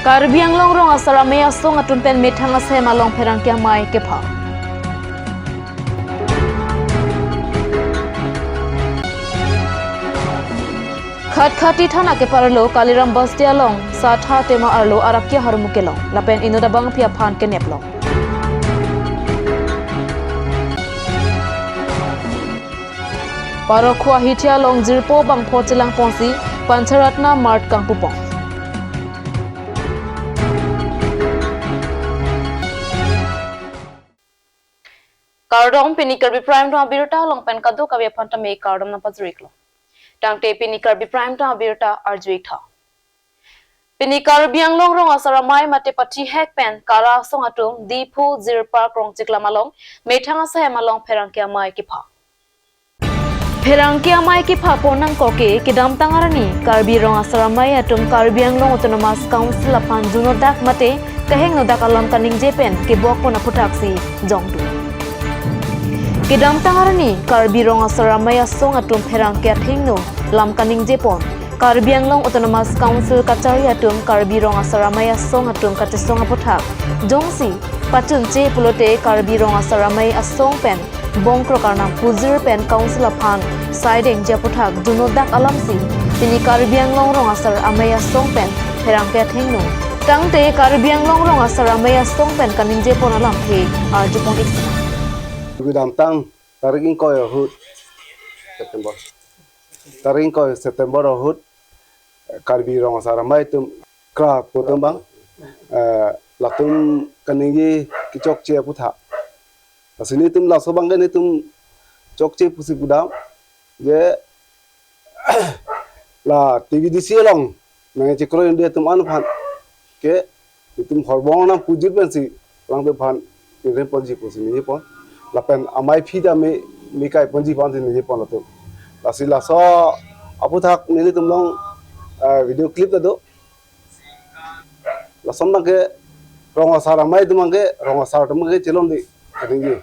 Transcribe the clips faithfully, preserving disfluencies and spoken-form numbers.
Karbi Anglong Rong Asar Amei Asong atum pen methang asem along pherangke amei kepha. Khatkhati thana keparlo Kaliram Baste along satha tema arlo arak ke harmu kelong lapen inut abangpi aphan kenep long. Parokhu ahithi along jirpo bangpho chelang ponsi Pancharatna Mart kangpupong. Kardom, pini Karbi Prime Time abirta along pen kadokave aphan tame kardom nangpajir-iklo. Tangte pini Karbi Prime Time abirta arju-ik tha. Pini Karbi Anglong Rong Asar Amei mate pathihek pen Kara Asong atum Diphu Deer Park Rongchiklam along methang asem along pherangke amei kepha. Pherangke amei kepha pon nangkok ke kedamtang arni Karbi Rong Asar Amei atum Karbi Anglong Autonomous Council aphan juno dak mate kehingno dak alam kaningje pen kebok pon aputhaksi jongdun. Kedamtang arni Karbi Rong Asar Amei Asong atum pherangke athengno lam kaningje pon, Karbi Anglong Autonomous Council kachari atum Karbi Rong Asar Amei Asong atum kachesong aputhak jongsi pachunche pulote Karbi Rong Asar Amei Asong pen bongkrok arnam pujir pen Council aphan saidengji aputhak juno dak alamsi pini Karbi Anglong Rong Asar Amei Asong pen pherangke athengno tangte Karbi Anglong Rong Asar Amei Asong pen kaningje pon alamthe arju pon-ik sinang. Kedamtang tarik ingkoi ahut September. Tarik ingkoi September ahut Karbi Rong Asar Amei atum kra pu atum abang, eh, latum kaningje kechokche aputhak. Lasi nelitum laso abangke nelitum chokche pusi pudam je la T V D C along nangchekroi un-e atum an aphan ke nelitum horbong arnam pujir pensi alangtum aphan nirem ponji pusi ningje pon. Lapen amei aphi ta me, me kai ponji aphansi ningje pon latum. Lasi laso aputhak nelitum along, eh, video clip ta do. Lason abangke Rong Asar Amei atum abangke, Rong Asar atum abangke chelongdi kaningje.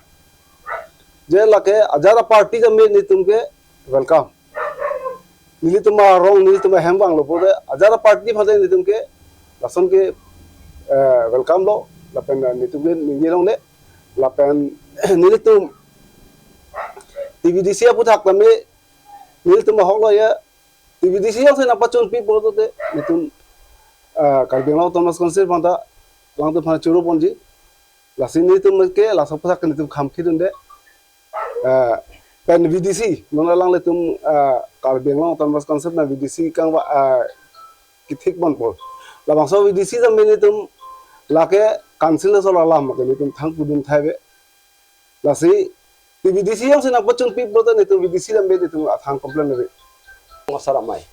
Je lake ajat aparty ta me nelitum ke welcome. Nelitum arong, nelitum ahem vanglo pulote ajat aparty aphan ta nelitum ke lason ke, eh, welcome lo, lapen, eh, nelitum ke ningje longle, lapen nelitum T V D C aputhak tame nelitum ahok lo ya, T V D C jongsi nangpachunpi pulote nelitum, eh, Karbi Anglong Autonomous Council aphan ta alangtum aphan choro ponji. Lasi nelitum ke laso aputhak nelitum kham khidunde. Eh, pen V D C, non alanglitum, eh, Karbi Anglong Autonomous Council na V D C kangva, eh, kethik ponpo. Labangso V D C tame nelitum lake council asor alam ke nelitum thang pudun thai ave. Lasi T V D C jongsi nangpachunpi pulote nelitum V D C tame nelitum athang complain ave. Rong Asar Amei.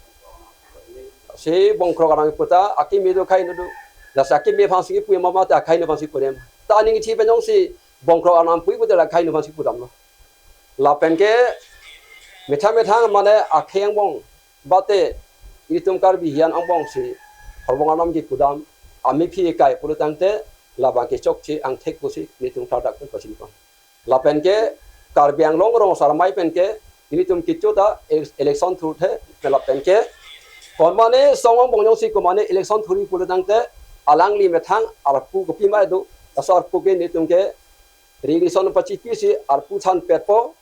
Si bongkrok arnam puta akimi do, kehingno do. Lasi akimi aphansi pu mama ta kehingno aphansi pu dem. Ta aning ithi pen jongsi bongkrok arnam pu puta la kehingno aphansi pudamlo. Lapen ke methang methang mane akhei angbong bate ilitum Karbi hiyan angbongsi horbong arnam kepudam, amei aphi kai pulo tangte labang ke chokche angthek pusi nelitum thadak pen pachini pon. Lapen ke Karbi Anglong Rong Asar Amei pen ke nelitum kecho ta ele-, election thurthe, lapen ke komatne asong angbong jongsi komatne election thurji pulo tangte alangli methang arpu kopi ma do, laso arpu ke nelitum ke registration pachipisi arpu thanpetpo,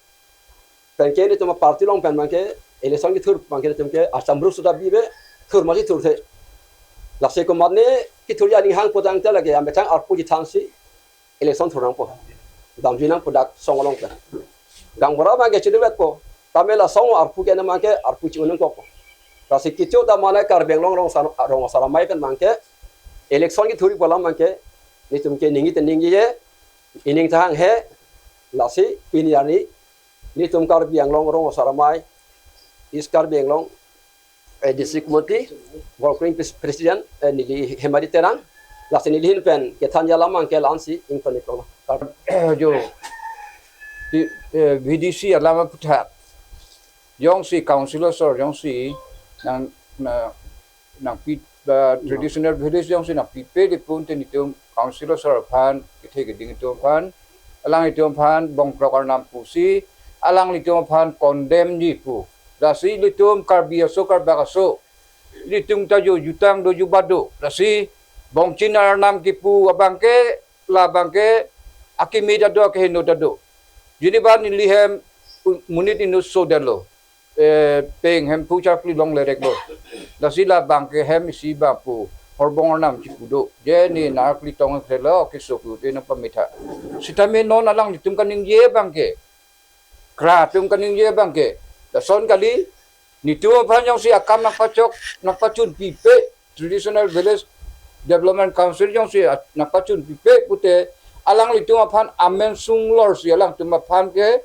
pen ke nelitum aparty along pen abangke election kethur abangke nelitum ke acham ruk suda bibe thur masi thurthe. Lasi komatne kethurji aning hang pu tangte lake amethang arpu chethansi election thur nangpo. Damji nangpo dak asong along pen. Gaonbura abangke chinuvetpo. Tame la asong arpu ke-en abangke arpu chi-un nangkokpo. Lasi kecho ta mane Karbi Anglong Rong Asar, Rong Asar Amei pen abangke election kethurji pu alam abangke nelitum ke ningje te ningje, ining ta hanghe, lasi pini arni nelitum Karbi Anglong Rong Asar Amei, East Karbi Anglong, eh, District Committee, Working Pres-, President, eh, neli Hemari Terang, lasi neli ahin pen kethanji alam abangke la-ansi ington-iklo. Jo, di, eh, V D C alam aputhak jongsi council asor jongsi nang, na, nangpi, ba, traditional village jongsi nangpipe di pun te nelitum council asor aphan, kethe keding atum aphan, alanglitum aphan bongkrok arnam pusi alanglitum aphan condemn ji pu. Lasi ilitum Karbi aso, Karbak aso, ilitum ta jo jutang do, jubat do. Lasi Bongchin Arnam kipu abangke, labangke akimi ta do, akeheno ta do. Jiniba neli hem u-, monit inut so detlo. Eh, peng Hemphu Charkli along lerek lo. Lasi labangke hem isi bang pu Horbong Arnam kipu do. Je ne Narkli tong thelo, keso pu te nangpametha. Sitame non alanglitum kaningje abangke, KRA atum kaningje abangke, lason kali, netum aphan jongsi akam nangpachok, nangpachun pipe, Traditional Village Development Council jongsi a-, nangpachun pipe pute, alanglitum aphan amen sunglor si alangtum aphan ke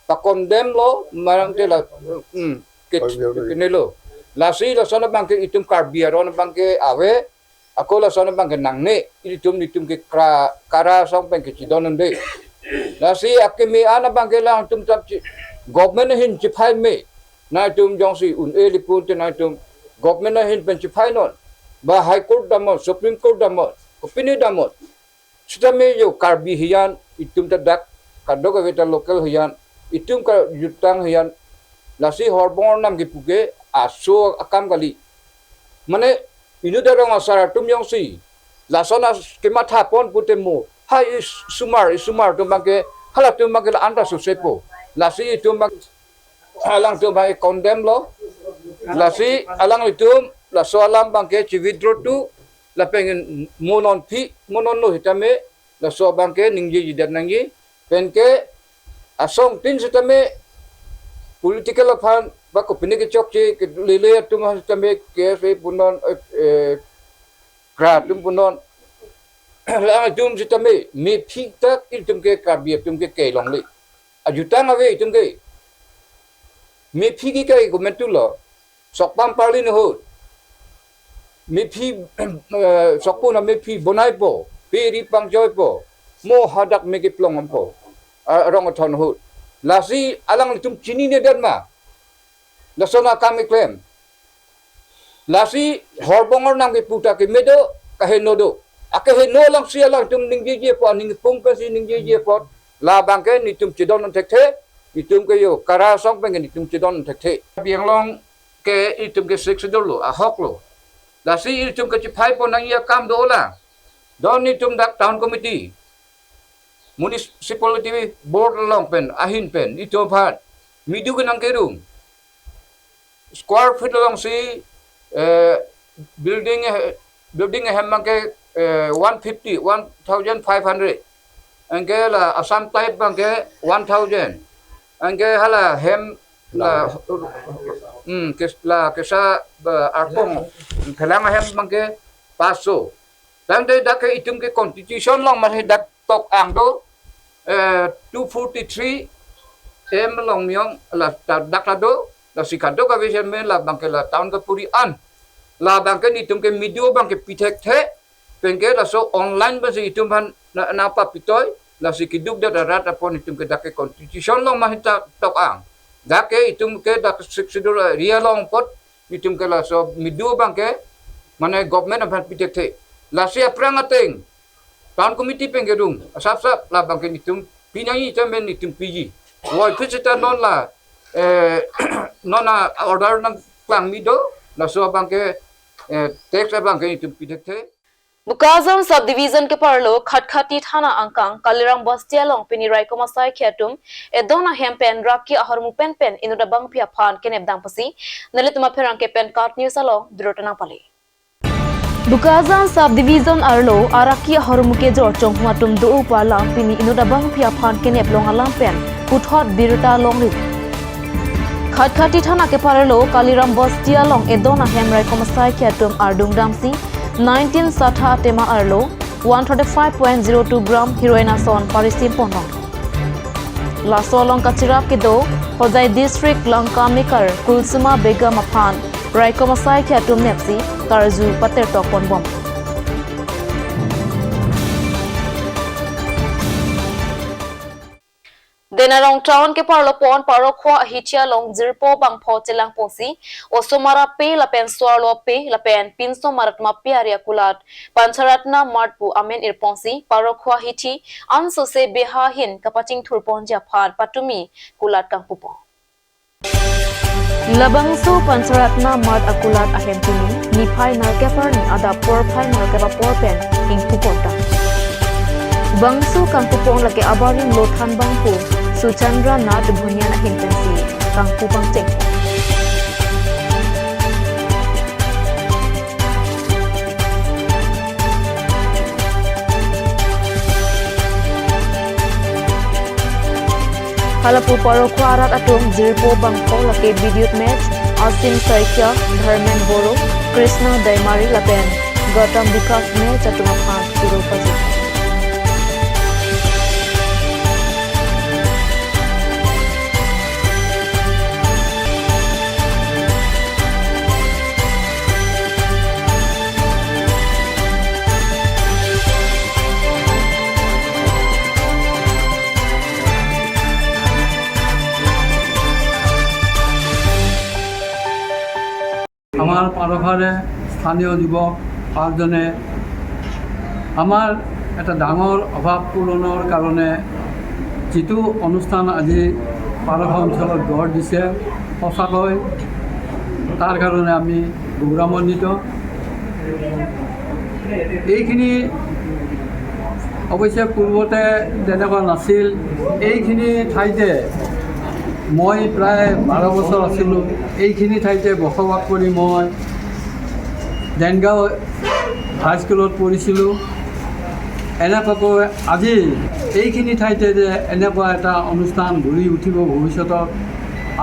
pa-condemn lo, marang te la, hmm, ke, kenelo. Lasi lason abangke itum Karbi aron abangke ave, ako lason abangke nangne, itum netum ke KRA, KRA asong pen kechidon un-e. Lasi akimi an abangke alangtum tam chi, government ahin chiphai me. Nangtum jongsi un-e li pute nangtum government ahin pen chiphai non. Ba High Court damnon, Supreme Court damnon, kopine damnon. Sitame yo Karbi hiyan, itum ta dak, kadokave ta local hiyan, itum kejutang hiyan, lasi Horbong Arnam kipu ke aso akam kali. Mane, inut arong asar atum jongsi lason as-, kematha pon pute mo, hai isomar, isomar atum abangke, halatum abangke la-an ta susepo. Lasi itum abang, alangtum abang condemn lo. Lasi alanglitum, laso alam abangke chi-withdraw tu, lapen mo non phi, mo non lo sitame, laso abangke ningjejedet nangji, penke asongtin sitame political aphan, ba kopine kechokche, ke lele atum sitame, K S A punon, eh, eh, KRA atum punon. Alangtum sitame, mephi tak itum ke Karbi atum ke kelongle. Ajutang ave itum ke. Mephi ke kai komentu lo. Sokpam parlin ahut. Mephi, eh, sokpon amephi bonaipo, peri pangjoipo, mo hadak me keplong ampo, ah, rong athon ahut. Lasi alanglitum chininedet ma. Lason akam keklem. Lasi Horbong Arnam kipu ta keme do, kaheno do. Akeheno alongsi alangtum ningjeje apot, aning pung pensi ningjeje apot, labangke netum chidon un thekthe, netum ke yo KRA asong pen ke netum chidon un thekthe. Karbi Anglong ke itum ke Sixth Schedule lo, ahok lo. Lasi itum ke chiphai pon nangji akam do la. Don itum dak town committee, municipality board along pen, ahin pen, itum aphan midu ke nangkerung. Square feet alongsi, eh, building, eh, building ahem abangke, eh, one fifty, one thousand five hundred. Anke la Assam type abangke one thousand. Anke hala hem la, hmm, kes-, la kesa, ba, arpong, phelang ahem abangke paso. Tangte dak ke itum ke constitution along masi dak tok-ang do, eh, two forty-three M along miyong la ta-, dak la do, lasi kadokave seme labangke la town kapuri an. Labangke netum ke midu abangke pi thekthe, penke laso online pensi itum aphan na, nangpapitoi, lasi keduk det arat apot itum ke dak ke constitution along masi ta tok-ang. Dak ke itum ke dak Sixth Schedule area along apot, itum ke laso midu abangke, mane government aphan pi thekthe. Lasi aphrang ateng town committee pen kerung, asap sap labangke netum pi nangji, itum pen netum piji. Voiphit seta non la, eh, non a-order nangklang mi do, laso abangke, eh, tax abangke netum pi thekthe. Bokajan Subdivision keparlo Khatkhati Thana angkang Kaliram Basti along pini raikom asaikhi atum edon ahem pen raki ahormu pen pen inut abangpi aphan kenep dam pusi nelitum apherangke pen KAT News along birta nangpale. Bokajan Subdivision arlo araki ahormu kejor chonghu atum do-o pu alam pini inut abangpi aphan kenep long alam pen puthot birta longri. Khatkhati Thana keparlo Kaliram Basti along edon ahem raikom asaikhi atum ardung damsi nineteen satha atema arlo one thirty-five point zero two gram heroin ason parisim ponlong. Laso along kachirap kedo Hojai District Lanka Mekar Kulsuma Begum aphan raikom asaikhi atum nepsi karju patertok ponbom. Denarong Town keparlo pon Parokhwa ahithi along jirpo bangpho chelang ponsi osomar ape lapen so-arlo ape lapen pinso marat mapi ari akulat Pancharatna Mart pu amen ir ponsi Parokhwa ahithi ansose beha ahin kapachingthur ponji aphan patumi kulat kangpu pon. Labangso Pancharatna Mart akulat ahem pini niphai nerkep arni adap porphai nerkep apor pen ingpu ponta. Bangso kangpupon lake abarim lothan bangpo Suchandra Nath Bhunian ahin pensi kangpu pangcheng. Halapu parokho arat atum jirpo bangpho lake Bidyut Mech, Asim Saikia, Dharmen Boro, Krishna Daimari lapen Gautam Bikash Mech atum aphan kuro pajir. আমাৰ পাৰফাৰে স্থানীয় যুৱক পাঁচজনে আমাৰ এটা ডাঙৰ অভাৱ পূৰণৰ কাৰণে যিটো অনুষ্ঠান আজি পাৰফা অঞ্চলত গঢ় দিছে, সঁচাকৈ তাৰ কাৰণে আমি গৌৰৱান্বিত। এইখিনি অৱশ্যে পূৰ্বতে তেনেকুৱা নাছিল। এইখিনি ঠাইতে মই প্ৰায় বাৰ বছৰ আছিলোঁ। এইখিনি ঠাইতে বসবাস কৰি মই দেনগাঁও হাইস্কুলত পঢ়িছিলোঁ। এনেকুৱাকৈ আজি এইখিনি ঠাইতে যে এনেকুৱা এটা অনুষ্ঠান গঢ়ি উঠিব ভৱিষ্যতত,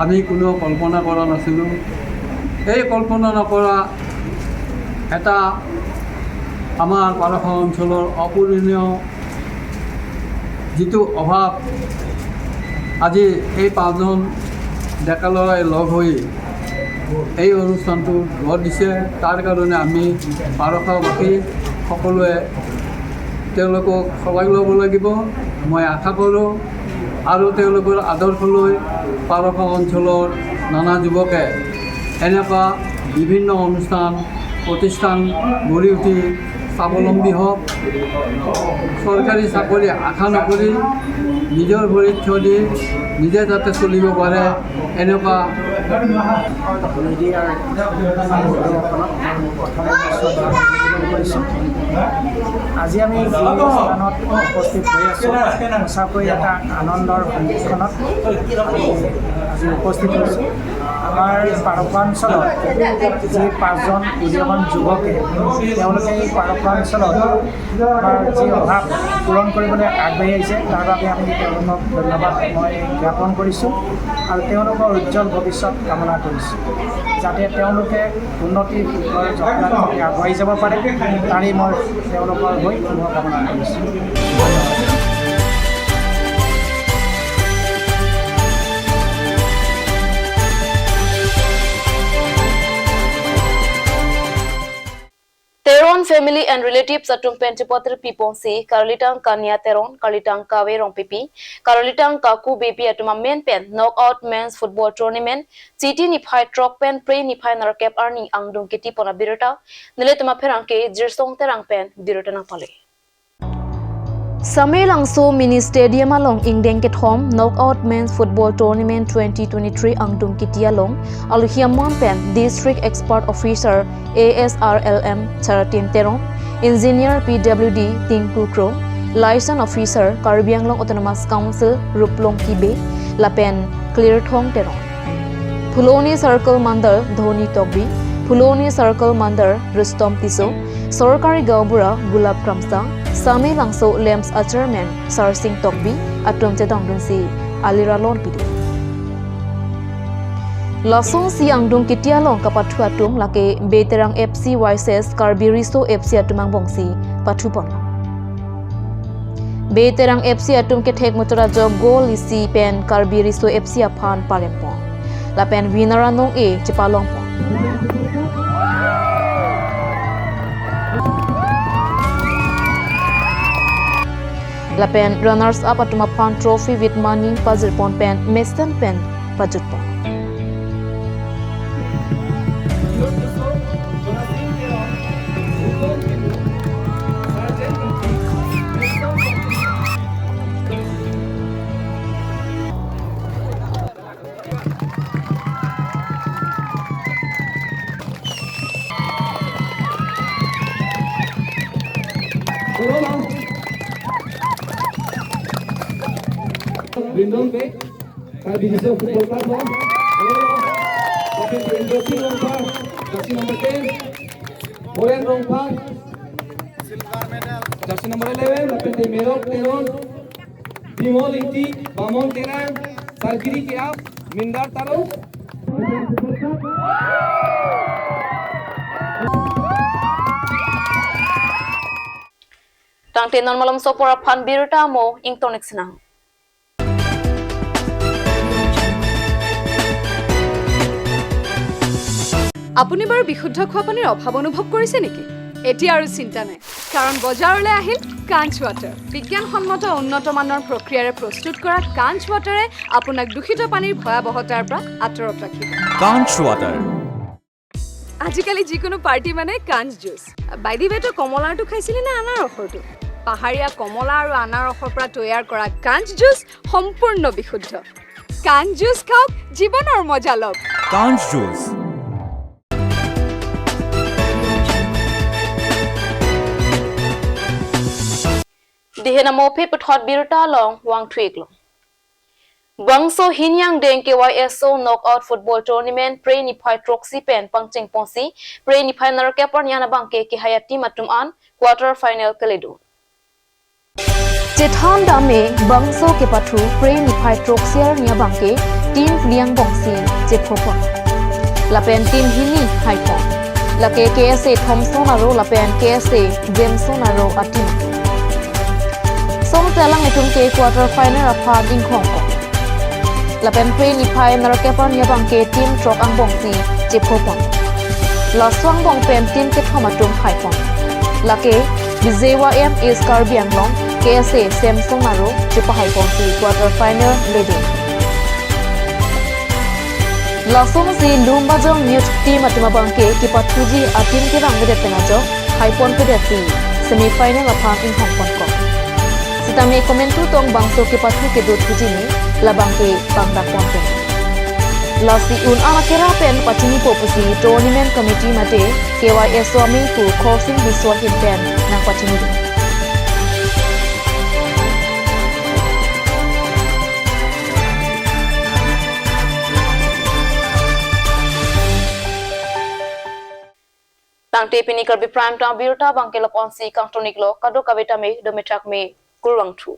আমি কোনেও কল্পনা কৰা নাছিলোঁ। এই কল্পনা নকৰা এটা আমাৰ পাৰফা অঞ্চলৰ অপূৰণীয় যিটো অভাৱ, আজি এই পাঁচজন ডেকা ল'ৰাই লগ হৈ এই অনুষ্ঠানটো গঢ় দিছে। তাৰ কাৰণে আমি পাৰফাবাসী সকলোৱে তেওঁলোকক শলাগ ল'ব লাগিব। মই আশা কৰোঁ আৰু তেওঁলোকৰ আদৰ্শ লৈ পাৰফা অঞ্চলৰ নানা যুৱকে এনেকুৱা বিভিন্ন অনুষ্ঠান, প্ৰতিষ্ঠান গঢ়ি উঠি স্বাৱলম্বী হওক। চৰকাৰী চাকৰি আশা নকৰি নিজৰ ভৰিত থিয় দি নিজে যাতে চলিব পাৰে, এনেকুৱা মিডিয়াৰ মানুহসকলক মই প্ৰথমে শ্ৰদ্ধা নিবেদন কৰিছোঁ। আজি আমি যি অনুষ্ঠানত উপস্থিত হৈ আছোঁ, সঁচাকৈ এটা আনন্দৰ সন্মিলনত আমি আজি উপস্থিত হৈছোঁ। আমাৰ পাৰফা অঞ্চলৰ যি পাঁচজন উদীয়মান যুৱকে, তেওঁলোকে এই পাৰফা অঞ্চলত আমাৰ যি অভাৱ পূৰণ কৰিবলৈ আগবাঢ়ি আহিছে, তাৰ বাবে আমি তেওঁলোকক ধন্যবাদ মই জ্ঞাপন কৰিছোঁ আৰু তেওঁলোকৰ উজ্জ্বল ভৱিষ্যত কামনা কৰিছোঁ, যাতে তেওঁলোকে উন্নতিৰ শিখৰ জখলাত আগুৱাই যাব পাৰে, তাৰেই মই তেওঁলোকৰ হৈ শুভকামনা কৰিছোঁ। Teron family and relatives atum pen chepatir piponsi Karlitang Kania Teron, Karlitang Kave Rongpipi, Karlitang Kaku Beypi atum amen pen Knockout Men's Football Tournament Chiti niphai throk pen Phre niphai nerkep arni angdung kiti pon abirta, nelitum apherangke Jirsong Terang pen birta nangpale. Samelangso Mini Stadium along ingdeng kethom Knockout Men's Football Tournament twenty twenty-three angdung kiti along alohi aman pen District Expert Officer A S R L M Charatin Teron, Engineer P W D Tinku Kro, Liaison Officer Karbi Anglong Autonomous Council Ruplong Kibe, lapen Klirthong Teron. Phuloni Circle Mandar Dhoni Tokbi, Phuloni Circle Mandar Rustom Tisso, Sorkari Gaonbura Gulab Kramsa, Samelangso LAMPS a Chairman Sarsing Tokbi atum chedongdunsi alira lon pido. Lasonsi angdung kiti along kapathu atum lake Beiterang F C versus Karbi Riso F C atum angbongsi pathupon. Beiterang F C atum kethek muchot ajok goal isi pen Karbi Riso F C aphan parempon. Lapen winner anong-e chepalongpon. Lapen runners up atum aphan trophy with money pajirpon pen mesen pen pajutpon. Nonpe, Karbi Riso Football Club ho. Lapen ke Indrasing Rongphar, jersey number ten. Horen Rongphar, jersey number eleven. Lapen ke Merok Teron, Bimol Ingti, Bamon Terang, Sargiri Keap, Mindar Taro. Tangte non malomso apor aphan birta mo ingtonik senang. আপুনি বাৰু বিশুদ্ধ খোৱা পানীৰ অভাৱ অনুভৱ কৰিছে নেকি? এতিয়া আৰু চিন্তা নাই, কাৰণ বজাৰলৈ আহিল কাঞ্চ ৱাটাৰ। বিজ্ঞানসন্মত উন্নত মানৰ প্ৰক্ৰিয়াৰে প্ৰস্তুত কৰা কাঞ্চ ৱাটাৰে আপোনাক দূষিত পানীৰ ভয়াৱহতাৰ পৰা আঁতৰত ৰাখিব। কাঞ্চ ৱাটাৰ। আজিকালি যিকোনো পাৰ্টি মানে কাঞ্চ জুচ। বাইদেৱেতো কমলাৰটো খাইছিলে নে আনাৰসৰটো? পাহাৰীয়া কমলা আৰু আনাৰসৰ পৰা তৈয়াৰ কৰা কাঞ্চ জুচ সম্পূৰ্ণ বিশুদ্ধ। কাঞ্চ জুচ খাওক, জীৱনৰ মজা লওক। কাঞ্চ juice. Dihena mo phe puthot birta along vangthu-iklo. Bangso hini angdeng K Y S O Knockout Football Tournament Phre niphai throksi pen pangcheng ponsi Phre niphai nerkep arni an abangke kehai a-team atum an quarter final keledun. Chethan dam-e bangso kepathu Phre niphai throksi arni abangke team phli angbongsi chephopon. Lapen team hini haipon. Lake K S A Thomson aro lapen K S A Jameson aro a-team. Song telang itum ke quarter final aphan ingkhongkok. Lapen Phre niphai nerkep arni abangke team throk angbongsi chephopon. Laso angbong pen team kethom atum haipon. Lake Bijay Y M East Karbi Anglong, K S A Jameson aro chepahaiponsi quarter final ledun. Lasonsi Lumbajong Youth Team atum abangke kepathuji a-team kevangvedet pen ajok haiponpedetsi semi final aphan ingkhongponkok. Sitame komantu tong bangso kepathu kedo thuji ne labangke pangdakponpe. Lasi un-an akera pen pachinipo pusi tournament committee mate K Y S O amei pu Khorsing Biswa ahin pen nangpachinidun. Tangte pini Karbi Prime Time abirta abangke lapu-ansi kangton-iklo, kadokave tame dome thakme, kurvangthu.